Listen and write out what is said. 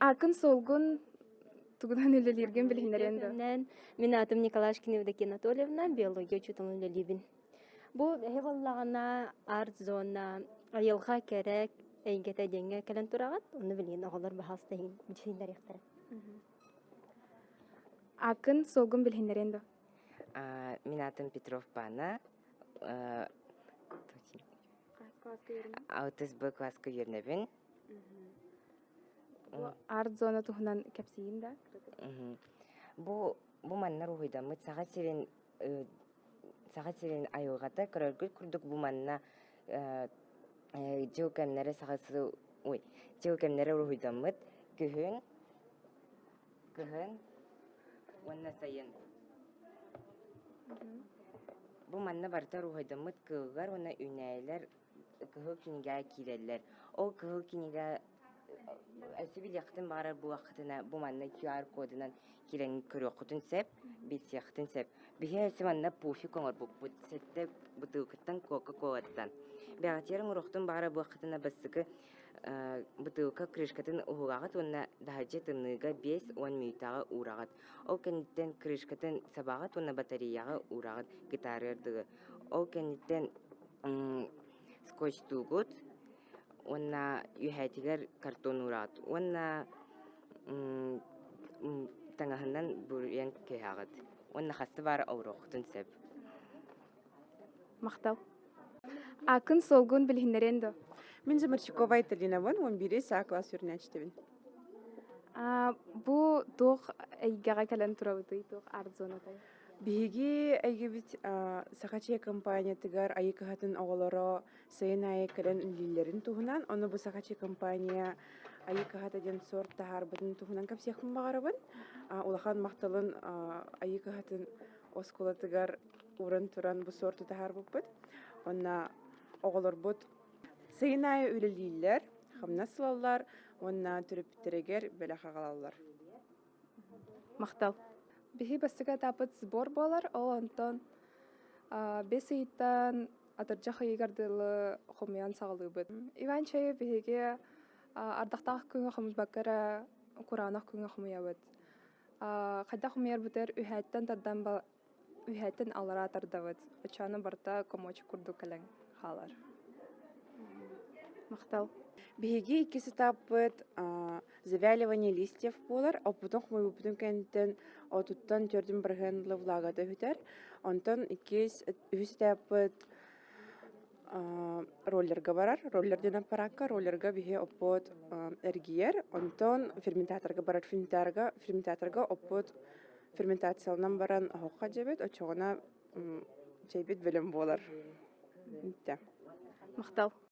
Ааккын-суолгун тугунан үлэлииргин билиһиннэриэн дуо? Мин аатым Николашкина Евдокия Анатольевна, биология учууталын үлэлиибин. Бу эһи буоллаҕына арт-зона айылҕа кэрэ эйгэтэ диэҥҥэ кэлэн тураҕыт. Ону билигин оҕолор баһаалыста билиһиннэриэхтэрэ. Ааккын-суолгун билиһиннэриэн дуо? Мин аатым Петров Пана. Алтыс Б класска үөрэнэбин. Бу арт-зона туһунан кэпсиигин да? Бу бу манна уруһуйдаммыт Саха сирин Саха сирин айылҕата көрөргүт курдук бу манна дьыл кэмнэрэ саха ой дьыл кэмнэрэ уруһуйдаммыт күһүн кыһын уонна сайын. Бу манна барыта уруһуйдаммыт кыыллар уонна үүнээйилэр кыһыл кинигэҕэ киирэллэр. Ол кыһыл кинигэ өссө билиэххитин баҕарар буоллаххытына, бу манна QR-кодунан киирэн көрүөххүтүн сөп, билсиэххитин сөп. Биһиги өссө манна пуфик оҥорбуппут, сэттэ бытыылкаттан Кока-Колаттан. Бэҕэтигэр оҥоруохтун баҕарар буоллаххытына, бастакы бытыылка крышкатын уһулаҕыт уонна таһырдьа тымныыга 50 мүнүүтэҕэ уураҕыт. Ол кэнниттэн крышкатын сабаҕыт уонна батареяҕа уураҕыт гитарыгар дылы. Ол кэнниттэн скотчтуугут уонна үөһээтигэр картон уураҕыт уонна таҥаһынан буруйан кээһэҕит уонна хаста баара оҥоруоххутун сөп. Махтал. Ааккын-суолгун билиһиннэриэн дуо? Мин Замарчукова Айталинабын, 11 А класс үөрэнээччитэбин. Бу туох эйгэҕэ кэлэн турабытый, туох арт-зонатай? Биһиги эйгэбит Сахачия компаниятыгар Айыы кыһатын оҕолоро сайын аайы кэлэн үлэлииллэрин туһунан, ону бу Сахачия компания Айыы кыһата диэн сорт таһаарбытын туһунан кэпсиэхпин баҕарабын. Улахан махталын Айыы кыһатын оскуолатыгар ууран туран бу суорту таһаарбыппыт. Уонна оҕолорбут сайын аайы үлэлииллэр, хамнас ылаллар уонна төрөппүттэригэр бэлэх аҕалаллар. Махтал. Биһи бастакы этаппыт сбор буолар, ол онтон бэс ыйтан атырдьах ыйыгар дылы хомуйан саҕалыыбыт. Иван чайы биһиги ардахтаах күҥҥэ хомуйбакка эрэ кураанах күҥҥэ хомуйабыт. Хайдах хомуйарбытыгар үһээттэн тардан үһээттэн аллараа тардабыт. Оччоҕуна барыта комочек курдук кэлэн хаалар. Махтал. Биһиги иккис этаппыт завяливание листьев буолар. Оппутун хомуйбуппутун кэнниттэн отуттан төрдүн бырыһыан ыла влагата бүтэр. Онтон иккис, үһүс этаппыт роллерга барар. Роллер диэн аппараакка роллерга биһи оппут эргийэр. Онтон ферментаторга барар. Ферментаторга, ферментаторга оппут ферментацияланан баран оһоххо дьэбит. Оччоҕуна чэйбит бэлэм буолар. Махтал.